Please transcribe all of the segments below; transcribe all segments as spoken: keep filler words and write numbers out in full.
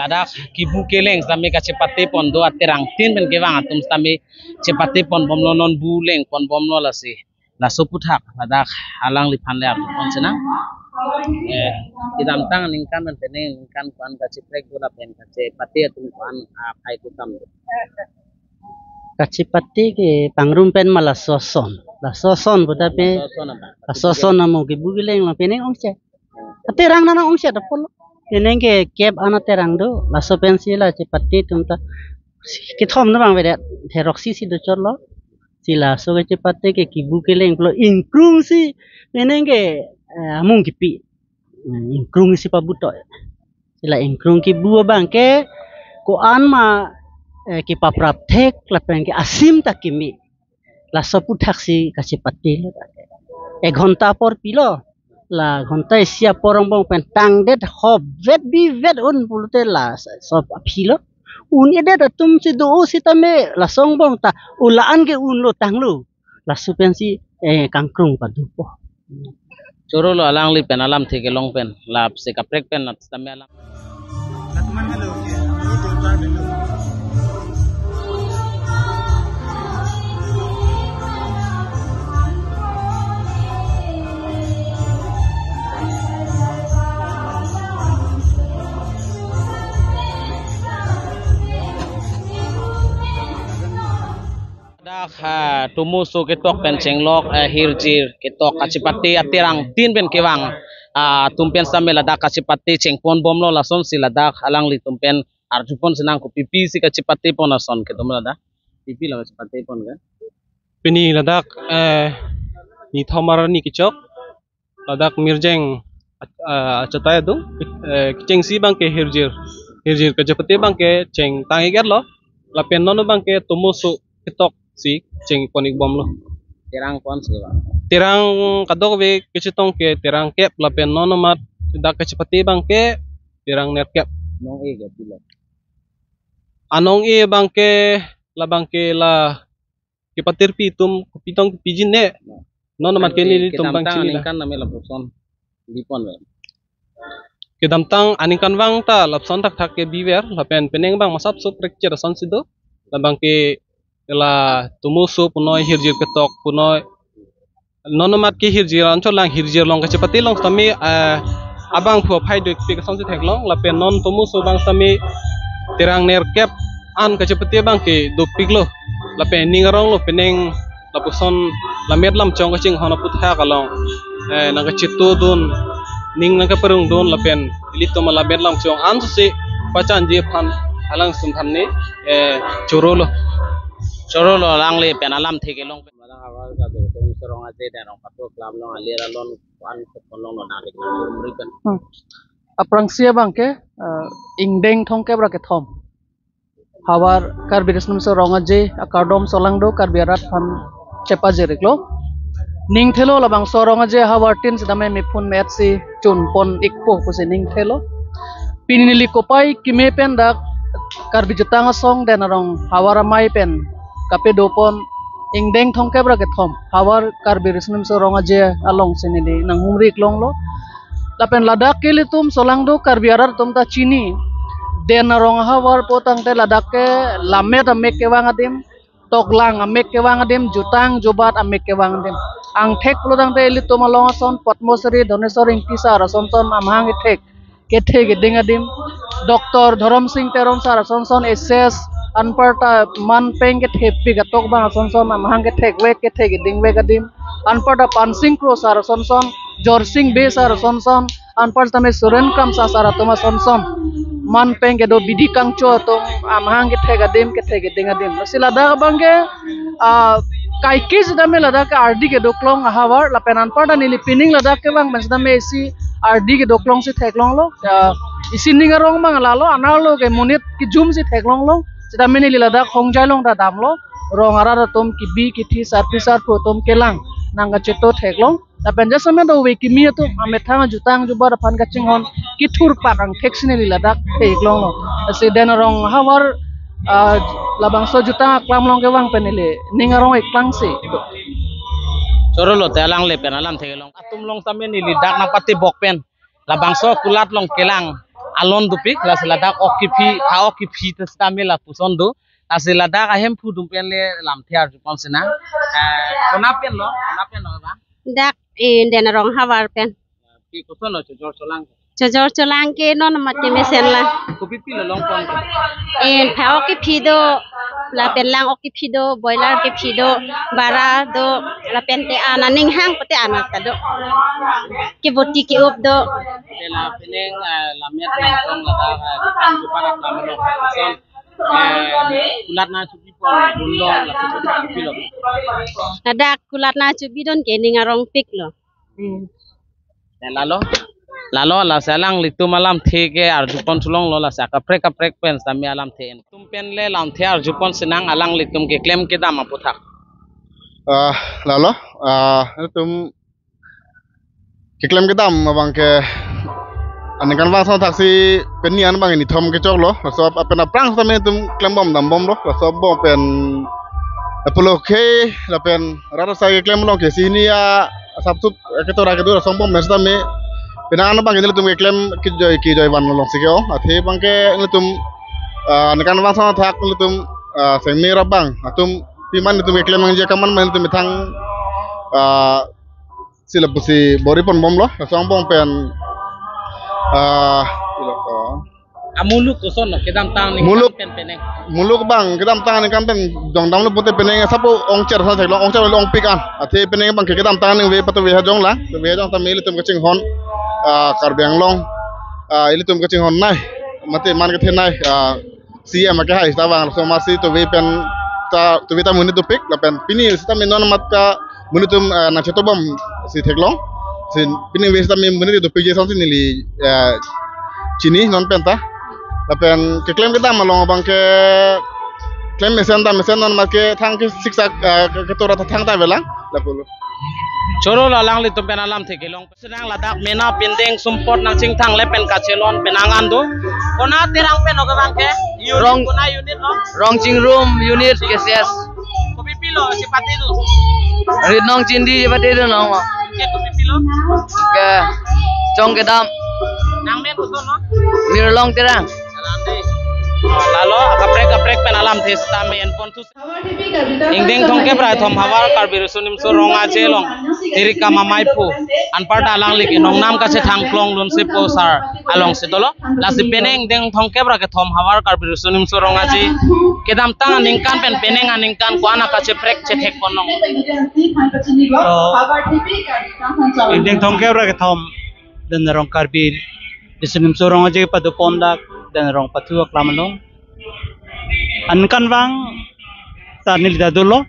Ladak kibu keleng sitame kachepate pon do, aterang tin pen kevang atum sitame chepate pon bomlo, non bu leng pon bomlo lasi. Laso aphuthak ladak alangliphan le arju pon sinang. Eh, kedamtang aningkan pen penang aningkan ko-an kacheprek do lapen kachepate atum ko-an aphai kukam do? Kachepate ke pangrum pen ma laso ason. Laso ason puta pe, laso ason apa? Laso ason amo kibu keleng lo, penang ongse. Aterang nana ongse ta pulo. Penang ke kep an aterang do. Laso pensi la chepate atum ta kethom na bang vedet, theroksi si do chotlo. Si laso kachepate ke kibu keleng pulo, ingkrung si. Penang ke, eh, amung kipi. Hmm, ingkrung si pabuto. Si la ingkrung kibu abang ke ko-an ma, eh, kepaprap thek lapen ke asim ta kimi. Laso aphuthak si kachepate lo. Ek ghonta apor pilo. La ghonta isi apor angbong pen tangdet hopvet bivet un pulote la sop aphi lo. Un-edet atum si do-o sitame laso angbong ta ula an ke unlo tanglo. Laso pensi, eh, kangkrung padupo. Choro lo, alangli pen alamthe kelong pen, lap se kaprek pen nat sitame alam. Dak, ha, tomoso ketok pen chenglok, eh, hirjir ketok kachepate aterang tin pen kevang, ah, atum pen sitame ladak kachepate chengpon bomlo, lasonsi ladak alanglitum pen arjupon sinang, kopi pisi kachepate pon ason ketum ladak? Pipi la kachepate pon ke? Pini ladak, eh, nithom arni kechok. Ladak mirjeng, eh, achatai adung, eh, kechengsi abang ke hirjir, hirjir kachepate abang ke chengtang-iklo, lapen non abang ke tomoso ketok si chengpon-ik bomlo. Terang ko-an si ba? Terang kadokave kachetong ke terang kep, lapen non amat dak kachepate abang ke terang nerkep. Nong-e ke pilo? Anong-e abang ke, labang ke la kepatirpi atum kopi tong piji ne. Non amat ke nelitum abang kedamtang chini la. Aningkan name lapuson bipon we? Kedamtang aningkanvang ta lapuson thakthak ke biver, lapen penang abang masap sup rekchir asonsi do. Labang ke la tomoso punoi, hirjir ketok punoi. Non amat ke hirjir anchot lang, hirjir along kachepate along sitame, eh, abangphu aphai dopik asonsi theklong, lapen non tomoso abang sitame terang nerkep an kachepate abang ke dopiklo, lapen ning aronglo penang lapuson lammet lamchong kachinghon aphuthak along, eh, nangkachetongdun, ning nangkaparongdun, lapen ilitum alammet lamchong ansi pachanji aphan alangtum aphan ne, eh, choro lo. Choro lo, alangli pen alamthe kelong pen. Madang havar Karbi Riso Nimso Rong Aje, Deng Arong Pato Klam along alir alon ko-an kepon longlo, nangli nang umri pen. Hmm. Aphrangsi abang ke, eh, ingdeng thomkep ra kethom havar Karbi Riso Nimso Rong Aje akardom solangdo, Karbi arat aphan chepajir-iklo. Ning thelo labangso Rong Aje havar tin sitame mephun me-etsi chunpon-ikpo pusi ning thelo. Pini neli kopai keme pen dak Karbi Jutang Asong Deng Arong havar amei pen kapadopon ingdeng thomkep ra kethom havar Karbi Riso Nimso Rong Aje alongsi neli nanghumri-ik longlo. Lapen ladak ke ilitum solangdo, Karbi arat atum ta chini. Deng Arong havar putangte ladak ke lammet amek kevang adim, toklang amek kevang adim, jutang jubat amek kevang adim. Angthek pulotangte ilitum along ason Padma Shri Dhaneswar Engti sir ason son amahang kethek, kethe keding adim, Doctor Dhorom Sing Teron sir ason son S S, anparta manpeng kethepik atok abang ason son amahang kethekvek, kethe kedingvek adim, anparta Pansing Kro sir ason son, Jorsing Bey sir ason son, anparta me Suren Kramsa sir atum ason son, manpeng kedo bidi kangcho atum amahang kethek adim, kethe keding adim. Lasi ladak abang ke, ah, kaike sitame ladak ke ardi kedoklong ahavar, lapen anparta neli pining ladak kevang pen sitame isi ardi kedoklongsi theklonglo. Ah, isi ning arong mang lalo, anerlo ke monit kejumsi theklonglo. Sitame neli ladak Hongjai along ta damlo. Rong arat atum kebi kethe, sarpi sarpo atum kelang nangkachetong theklong. Lapen jasemet dove kimi atum amethang jutang jubat aphan kachinghon kethurpak angthek si neli ladak theklonglo. Lasi Deng Arong havar, ah, labangso jutang aklam along kevang pen neli ning arong-ik klangsi. Choro lo, te alangli pen alamthe kelong. Atum along sitame neli dak nangpatebok pen labangso kulat along kelang alon dopik, lasi ladak ok kephi, pha ok kephi ta sitame lapuson do. Lasi ladak ahemphu atum pen le lamthe arjupon sinang. Eh, konat pen lo, konat pen lo ba? Dak, eh, Denarong havar pen. Ke koson lo chojor cholang? Chojor cholang ke non mati mesen la. Kopi pi lo longpon? Eh, pha ok kephi do, lapen lang ok kephi do, boiler kephi do, bara do, lapen te an aning hang pute an ta do. Keboti ke-up do. Te la penang, eh, lammet nangtong ladak, eh, dukan jupara klam lo koson. Eh, kulat nangchobipon dun lo, laso kopi lo? Ladak kulat nangchobidun ke ning arongpik lo. Hmm. Ya, lalo, lalo, lasi alanglitum alamthe ke arjupon cholong lo, lasi kaprek kaprek pen sitame alamthe en. Atum pen le lamthe arjupon sinang, alanglitum keklem kedam aphuthak. Ah, lalo, ah, atum keklem kedam abang ke aningkanvang asonthotsi pini an abang nithom kechok lo, laso pen aphrang sitame atum klembom dambom lo, laso bom pen pulo ke lapen rat asai keklem along ke isi hini asapsup ketora kedo asong bom mes tame. Penang an abang ke nelitum keklem kejoi kejoi van alongsi ke-ong. Athe abang ke nelitum, ah, aningkanvang asonthot nelitum, ah, sengme rabang atum pima nelitum keklem nangji kaman ma nelitum methang, ah, si lapusi bor-iponbom lo, laso angbong pen, ah, ilo ko. Amuluk koson lo, kedamtang aningkan Muluk. pen penang. Muluk abang kedamtang aningkan pen dongdam lo pute penang sapo ongcher sa theklong, ongcher lo ongpik an. Athe penang abang ke kedamtang aningve patuve hajong la, tuve hajong tame ilitum kachinghon, ah, Karbi Anglong, ah, ilitum kachinghon nai, mate man kethenei, ah, C M akehai sita vang, laso amatsi tuve pen ta, tuve ta monit dopik, lapen pini sitame non amat ta monit atum, eh, nangchetobomsi theklong. Si pini ve sitame monit dopik je asonsi neli, eh, chini non pen ta. Lapen keklem kedam along abang ke klem mesen ta mesen non amat ke thang ke siksak, eh, ke, ketora ta thangta avelang. Lapulo. Choro lo alanglitum pen alamthe kelong. Senang ladak mena pindeng sumpot nangchingthang le pen kachelon penang an do. Konat terang pen oke abang ke? Unit, Rong-, konat unit lo? Rongchingrum unit K C S. Kopi pi lo chepate do? Rit nong chindi chepate do nong. Ke kopi pi lo? Ke chong kedam. Nangmen koson lo? Mirlong terang. Lalo, kaprek kaprek pen alamthe sitame enpon thu. Ingdeng thomkep ra kethom havar Karbi Riso Nimso Rong Aje along Terika Mamai Phu anparta alangli ke nongnam kachethang klong lunsepo sar alongsi dolo. Lasi penang ingdeng thomkep ra kethom havar Karbi Riso Nimso Rong Aje kedamtang aningkan pen penang aningkan ko-an akacheprek chethekpon long? To, ingdeng thomkep ra kethom Denarong Karbi Riso Nimso Rong Aje padopon dak Denarong pathu aklam along. Aningkanvang ta neli ta dolo.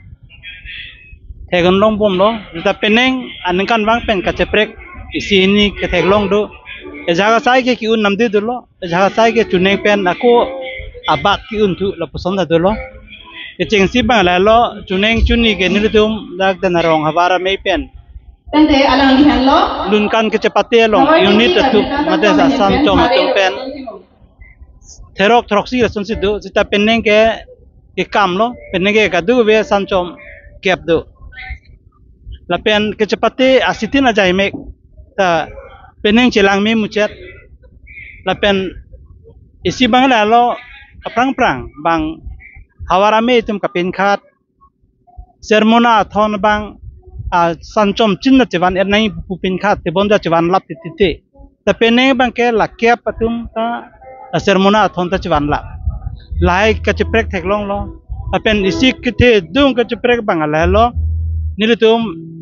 Theklongbom lo. Sita penang aningkanvang pen kacheprek isi hini ketheklong do. Ejak asai ke ke-un namdi dolo. Ejak asai ke chuneng pen ako abak ke-un thu lapuson ta dolo. Kechengsi abang lalo chuneng chuni ke nelitum dak Denarong havar amei pen. Tangte alangli henlo. Lunkan kechepate along unit atum mate asan chom atum pen therok throksi lasonsi do, sita penang ke kekam lo, penang ke kadokave asan chom kep do. Lapen kechepate asitin ajai mek ta penang chelang me muchet. Lapen isi abang lalo aphrang phrang abang havar amei atum kapinkhat Sermona athon abang, ah, asan chom chin ta chevan-et nangji pu pinkhat tebon ta chevanlap titi te. Ta penang abang ke la kep atum ta, ah, Sermona athon ta chevanlap. Lahai kacheprek theklong lo. Lapen isi kethedung kacheprek abang lahelo. Nelitum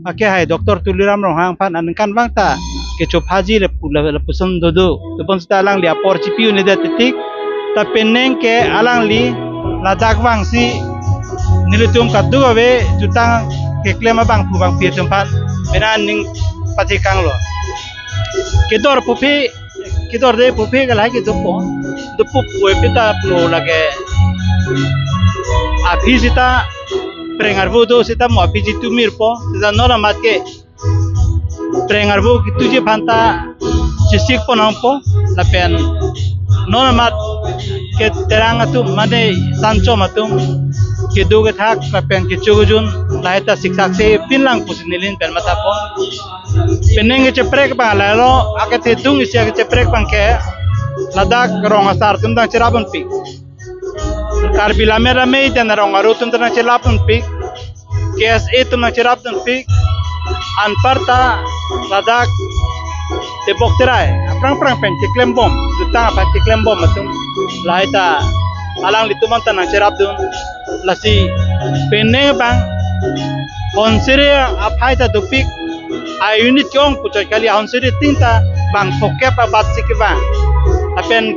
akehai Doctor Tuliram Ronghang aphan aningkanvang ta kechophaji lapu, la, lapuson dodo. Tebon sita alangli apor chipi un-edet titik. Ta penang ke alangli ladak vangsi nelitum kadokave jutang keklem abangphu bangpi atum aphan mena ning pathekang lo. Kedor puphe, kedorde puphe ke lahai ke dopo. Dopo puphe ta pulo lake. Aphi sita preng arvo do sita mo aphi jitu mirpo. Sita non amat ke preng arvo kituji aphan ta chesikpon nangpo, lapen non amat keterang atum mane asan chom atum kedo kethak lapen kecho kejun lahai ta siksak si pinlang pusi neli pen mathapo. Penang kecheprek abang lahelo, akethedung isi kecheprek abang ke Ladak rong asar atum nangcherapdunpik. Karbi Lammet Amei den arong aru atum nangcherapdunpik. K S A atum nangcherapdunpik. Anparta ladak tebok terai aphrang phrang pen keklembom, jutang aphan keklembom atum lahai ta alanglitum anta nangcherapdun. Lasi penang abang Honsieri aphai ta dopik, a-unit ke-ong puchot kali, a-Honsieri tin ta bang throkkep abatsi kevang. Lapen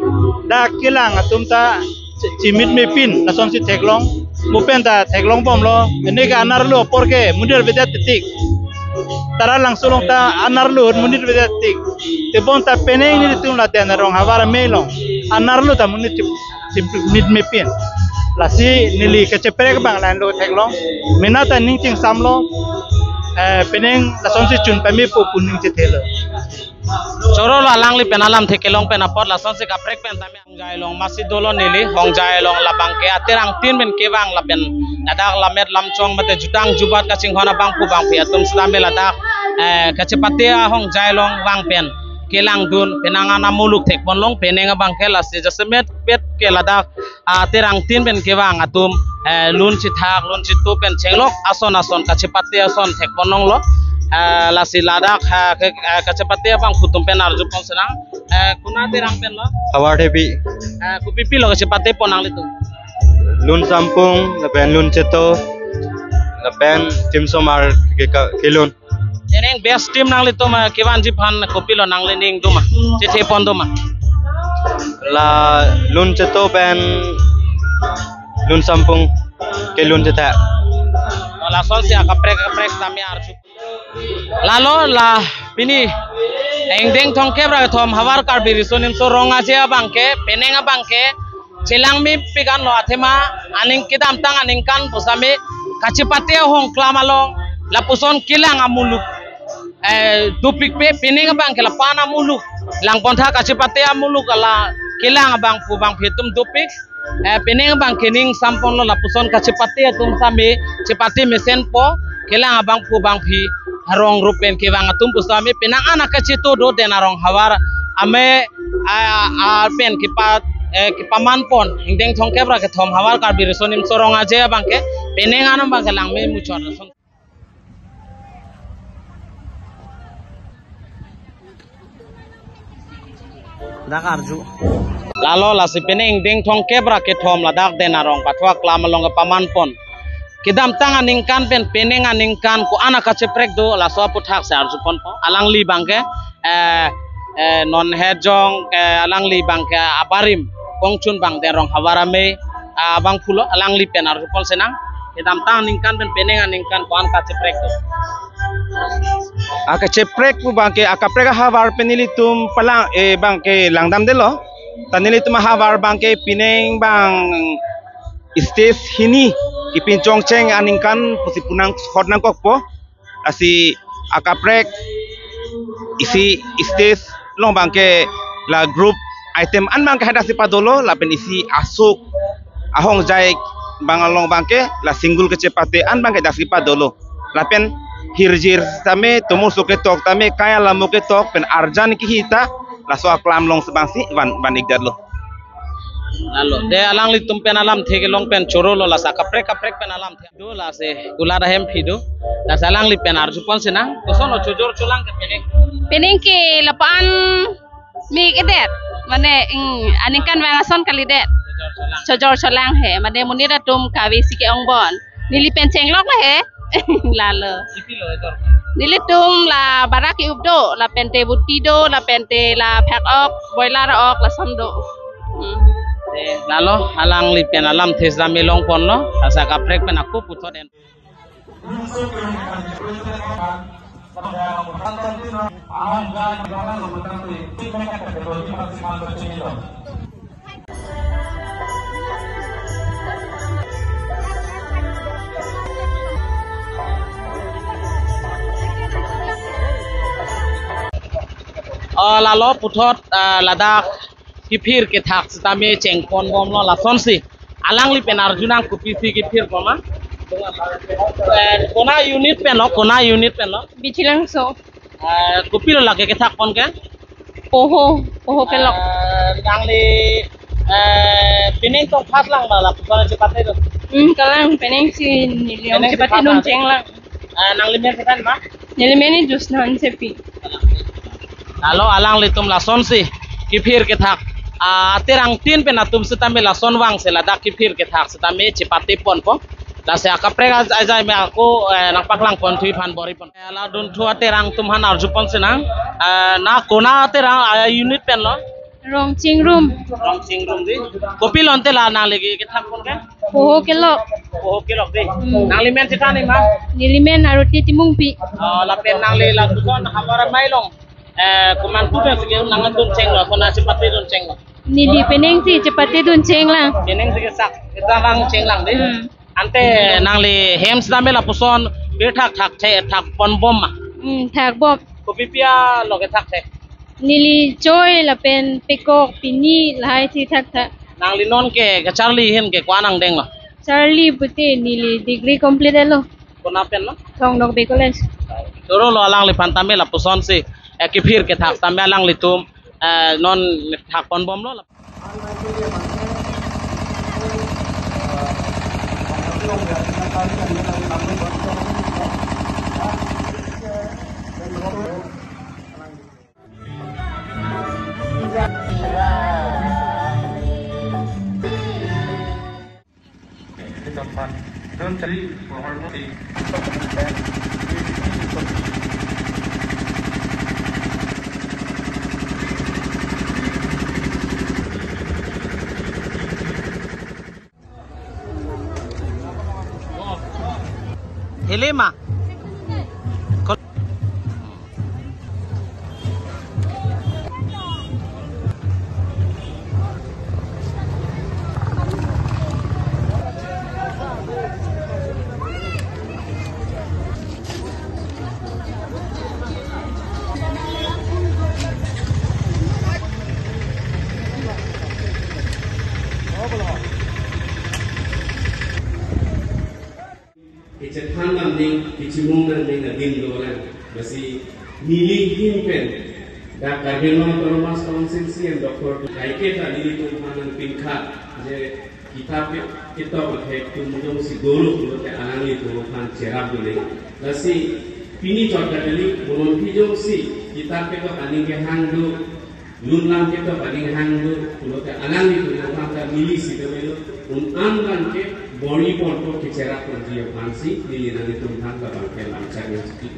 dak kelang atum ta chi-, chimit mepin lasonsi theklong. Mo pen ta theklongbomlo. Penang ke anerlo apor ke monit avedet tik. Taralangso along ta anerlo monit avedet tik. Tebonta penang nelitum ladak arong havar amei along anerlo ta monit chip-, chimit mepin. Lasi neli kacheprek abang lahenlo theklong. Mena ta ning chingsamlo. Eh, penang lasonsi chun pamepo pu ning chethelo. Chorolo alangli pen alamthe kelong pen apot lasonsi kaprek pen tame. Hongjai along masi dolo neli, Hongjai along labang ke aterang tin pen kevang lapen ladak lammet lamchong mate jutang jubat kachinghon abangphu bangphi atum sitame ladak, eh, kachepate a-Hongjai along vang pen kelangdun, penang an amuluk thekponlong, penang abang ke lasi jasemet bet ke ladak aterang tin pen kevang atum, eh, lun chethak, lun cheto pen chenglok ason ason kachepate ason thekponlonglo. Eh, lasi ladak, eh, ke, eh, kachepate abangphu atum pen arjupon sinang. Eh, konat aterang penlo? Havar Thepi. Eh, kopipilo kachepatepon nanglitum? Lun sampung, lapen lun cheto, lapen tim somar ke ka-, kelun. Penang best tim nanglitum, eh, kevanji aphan kopilo nangli ning doma, chethepon doma? La lun cheto pen lun sampung kelun chethak. Oh, lasonsi akaprek akaprek tame arju. Lalo la pini ingdeng thomkep ra kethom Havar Karbi Riso Nimso Rong Aje abang ke, penang abang ke chelang mepik anlo, athema aning kedamtang aningkan pusitame kachepate ahong klam along lapuson kelang amuluk, eh, dopikpe, penang abang ke lapu-an amuluk langpontha, kachepate amuluk ala kelang abangphu bangphi atum dopik. Eh, penang abang ke ning samponlo lapuson kachepate atum sitame chepate mesenpo, kelang abangphu bangphi arong rup pen kevang atum pusitame penang an akacheto do den arong havar amei, a, a, pen kepa, eh, kepamanpon ingdeng thomkep ra kethom Havar Karbi Riso Nimso Rong Aje abang ke penang an abang ke langme muchot. Dak arju. Lalo lasi penang ingdeng thomkep ra kethom ladak den arong pathua klam along kepamanpon. Kedamtang aningkan pen penang aningkan ko-an akacheprek do, laso aputhaksi arjuponpo. Alangli abang ke, eh, eh, non hejong, eh, alangli abang ke abarim kongchun abang den arong havar amei, ah, abangphulo, alangli pen arjupon sinang. Kedamtang aningkan pen penang aningkan ko-an kacheprek do? Akacheprek pu abang ke, akaprek ahavar pen nelitum palang, eh, abang ke langdamdetlo. Ta nelitum ahavar abang ke penang abang stage hini kepinchongcheng aningkan pusi pu nangkhot nangkokpo. Lasi akaprek isi stage along abang ke la group item an abang ke hadaksi padolo, lapen isi asok ahongjai abang along abang ke la single kachepate an abang ke daksi padolo. Lapen hirjir tame, tomoso ketok tame, kai alamo ketok pen arjan kehita, laso aklam alongsi abangsi van, van-ikdetlo. Lalo, de alanglitum pen alamthe kelong pen chorolo, lasi akaprek kaprek pen alamthe do, lasi kulat ahemphi do. Lasi alangli pen arjupon sinang, kosonlo chojor cholang ke penang? Penang ke lapu-an mepik det, mane, mm, aningkan vang ason kalidet. Chojor cholang. Chojor cholang he, mane monit atum kave si ke-ongbom. Neli pen chenglok la he. Lalo. Kopilo ejor? Nelitum la barak ke-up do, lapente buti do, lapente la phak ok, boiler ok, lason do. Hmm. Eh, lalo, alangli pen alamthe sitame longponlo, lasi akaprek pen ako puthot en. Oh, lalo puthot, ah, ladak kephir kethak sitame chengponbomlo, lasonsi alangli pen arjunang, kopisi kephir poma? Eh, konat unit penlo, konat unit penlo? Bichilangso. Eh, kopilo lake kethakpon ke? Poho. Poho Kelok. Eh, nangli, eh, pining tong first lang ba lapuson chepate dun? Hmm, kalang pining si neli Pining si chepate first dun lang. Cheng lang. Eh, nangli men phan ma? Neli men ni Josna Hansepi. Lalo alanglitum lasonsi kephir kethak, ah, aterangtin pen atum sitame lason vangsi ladak kephir kethak sitame chepate ponpo. Lasi akaprek aj-, ajai me ako, eh, nangpaklang ponthu aphan bor-i pon. Eh, la dunthu aterang atum aphan arju ponsi nang, eh, na kona aterang, ah, unit pen lo? Rongchingrum. Rongchingrum dei. Kopi lonte la nangli kethak pon ke? Poho Kelok. Poho Kelok dei. Hmm. Nangli men chethan ma? Neli men Aruti Timungpi. Oh, lapen nangli lapuson havar amei along, eh, komantu pensi ke nangdun chenglo, kona chepate dun chenglo? Neli pining si chepate dun cheng lang. Pining si kesak, kita vang cheng lang dei. Hmm. Ante nangli hem sitame lapuson kethak thakthak ponbom ma? Hmm, thakbom. Kopi pi alo kethak the? Neli choi lapen pekok pini lahai si thakthak. Nangli non ke kacharli ahin ke ko-an angdeng lo? Charli pute neli degree complete lo. Kona pen lo? Thong Nokbe College. Choro lo alangliphan tame lapusonsi, eh, kephir kethak tame alanglitum, eh, non thak ponbomlo. Helima. Kechethan nangning, kechimung nangning adim dolang. Lasi neli ahin pen dak Karbi Anglong Autonomous Council C E M Doctor Tuliram Ronghang ta nelitum aphan nangpinkha je kitab ke-, ketok athek atum jongsi dolo pulote alanglitum aphan cherapdun nang. Lasi pini chot kadali, mo non phi jongsi kitab ketok aning kehang do, lun lam ketok aning hang do pulote alanglitum aphan ta neli sitame lo, un-an abang ke bor-i ponpo, kecherap ponji aphansi neli nanglitum aphan labang ke lamchak nangji.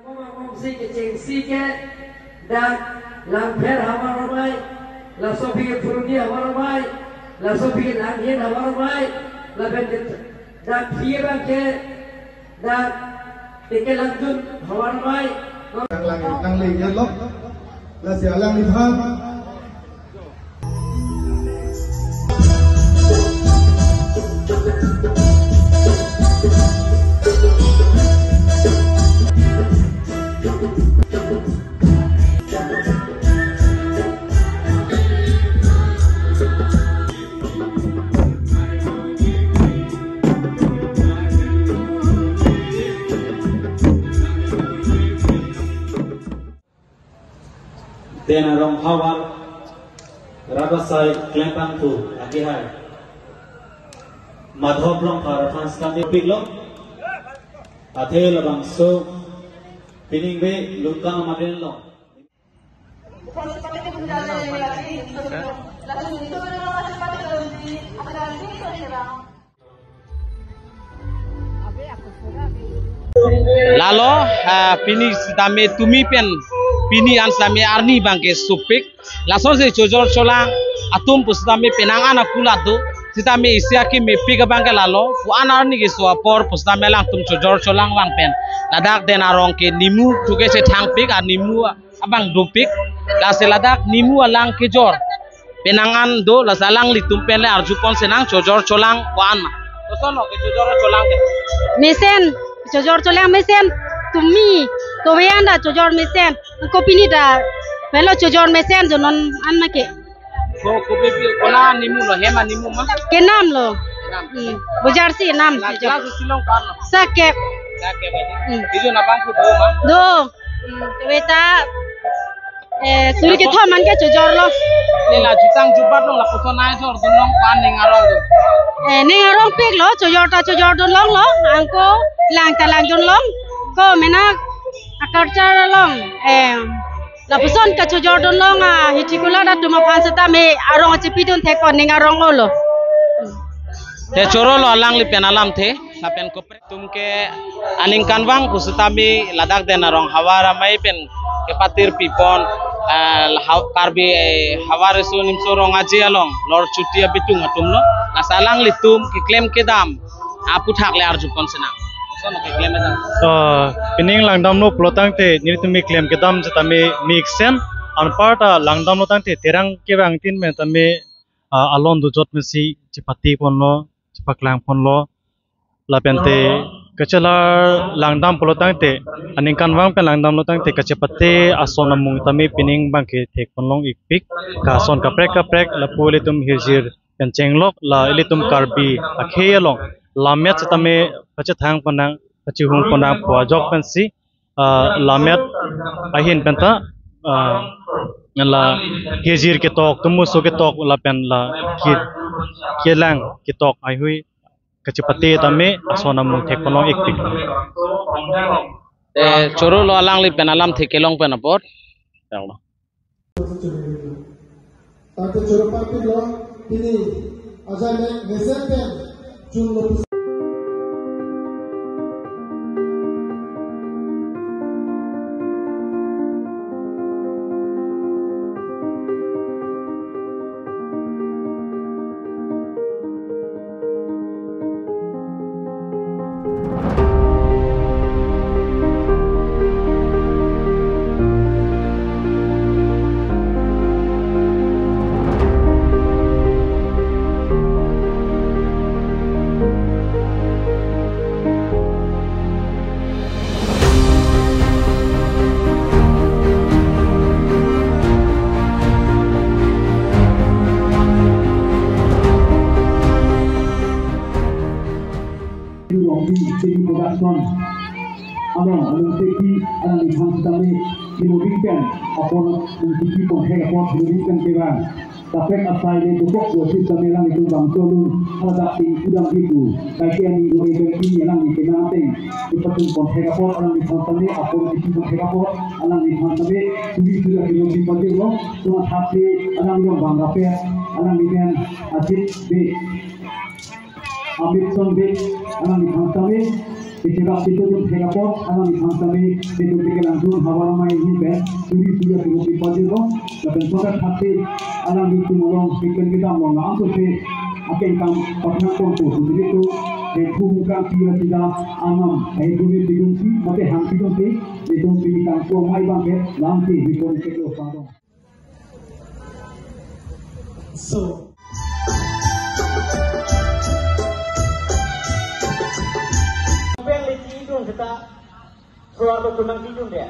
Mama mom si kechengsi ke, dak Langpher havar amei, laso aphi Phuruni havar amei, laso aphi Langhin havar amei, lapen ke dak thie abang ke, dak Teke Langjun havar amei. Nang lang, nang lang ya lo. Lasi alangliphan. Ten arong havar rat asai klempangthu akehai Madhop Longphar aphan sitame piklo. Athe labangso pining be lungkang amat rinlo. Lalo, ah, pini sitame tumi pen, pini an sitame arni abang ke sopik. Lasonsi chojor cholang atum pusitame penang an akulat do. Sitame isi akemepik abang ke lalo, pu-an arni keso apor pusitame alangtum chojor cholang vang pen ladak Den arong ke nimu thu ke chethangpik, animu abang dopik. Lasi ladak nimu alang kejor penang an do, lasi alanglitum pen le arjupon senang, chojor cholang ko-an ma? Koson lo ke chojor cholang ke? Mesen, chojor cholang mesen, tumi, toveyan ta chojor mesen, kopini ta pelo chojor mesen, jonon an ma ke. Ko, kopi pi, kona nimu lo, hem animu ma? Kenam lo. Kenam. Hmm. Bojar si nam. La, si jo. Class isi along ko-an lo? Sakep. Sakep aja. Hmm. Ijo nabang pu do ma? Do. Hmm. Tobe ta, eh, suri kethom an ke chojor lo. Ne la jutang jubat along lapuson ai jordun long ko-an ning arong do? Eh, ning arongpik lo, chojor ta chojordun longlo, angko lang ta langdun long, ko mena akarchar along, eh, lapuson kachojordun long, ah, hitikulat atum aphan sitame arong chepidun thek ko ning arong lo lo. Te choro lo alangli pen alamthe, lapen kopre. Tum ke aningkanvang pusitame ladak Den arong havar amei pen kepatir pipon, ah, ha-, Karbi, eh, havar eso nimso rong aje along lor chuti abitung atum lo. Lasi alanglitum keklem kedam aputhak le arjupon senang. Koson lo keklem kedam? Ah, pining langdamlo pulo tangte nelitum keklem kedam sitame mesen, anparta langdamlo tangte terang kevang tin pen tame, ah, alon dojot mesi chepate ponlo, chepaklang ponlo. Lapen te kachelar langdam pulo tangte, aningkanvang pen langdamlo tangte kachepate ason amung tame pining abang ke thek ponlong ikpik, ka ason kaprek kaprek lapu ilitum hirjir pen chenglok, la ilitum Karbi akhei along lammet sitame kachethang ponnang, kachihung ponnang pu ajok pensi, ah, lammet ahin penta, ah, la hirjir ketok, tumuso ketok lapen la ke-, kelang ketok ahui kachepate tame ason amung thek ponlong ikpik. Eh, choro lo alangli pen alamthe kelong pen apot. Yang lo. Tangte choro parpik lo, pini ajai le mesen pen chun lo. Along, along safety, along ni khang sitame, kilo big pen, apor, along safety pon hai apor, kilo big pen kevang. Kaprek asai le dokok lo sitame alanglitum bang tolun, haladak ting udang gitu. Kaike ani ro e bengki alanglitum nang teng. Ipatung pon hai apor, alangli khang sitame, apor, isi pon hai apor, alangli khang sitame, suri suri alangli pajir lo, tuma thak si, alanglitum bang rapet, alanglitum ajit be. Amit Song Bey, alangli khang sitame, kecherap kecho atum thek apot, alangli khang sitame, kecho kelang atum havar amei ahin pen, suri suri atum pipajir lo, lapen sokat thak si, alanglitum along, keklem kedam along, la-an so se, akeng kam, pathan kong ko, suri to, ke khu mukang tira tira, anam, ahi kumi bidung si, mate hang bidung si, bidung si kang ko mai bang ke, lang si, bidung si lo, pardon. So. Pen le kidun kita, suar to kunang kidun dia.